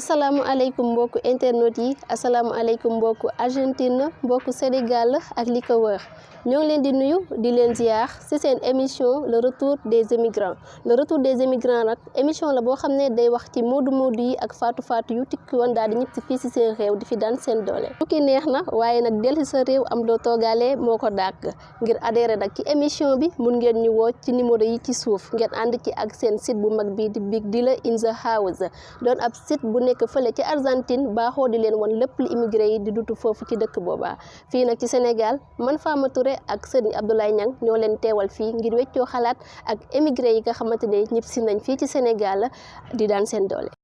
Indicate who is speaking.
Speaker 1: asalaamualeykum mbokku internet yi asalaamualeykum mbokku Argentine mbokku Sénégal ak li ko wër ñoo ngi leen di nuyu di leen ziar ci seen émission le retour des immigrants nag émission la boo xam ne day wax ci moodu yi ak faatu yu tikki woon daal di ñibbi fii ci seen réew di fi daan seen doole. tukki neex na waaye nag dellu sa réew am doo toogaale moo ko dàq ngir adhéré nag ci émission bi mun ngeen ñu woo ci numéro yi ci suuf ngeen ànd ci ak seen site bu mag bi di Big Deal in the House doon ab site bu nekk fële ci Argentine baaxoo di leen won lépp lu immigré yi di dutu foofu ci dëkk boobaa. fii nag ci Sénégal man Fama Touré ak Serigne Abdoulaye Niang ñoo leen teewal fii ngir weccoo xalaat ak immigré yi nga xamante ne ñëpp si nañ fii ci Sénégal di daan seen doole.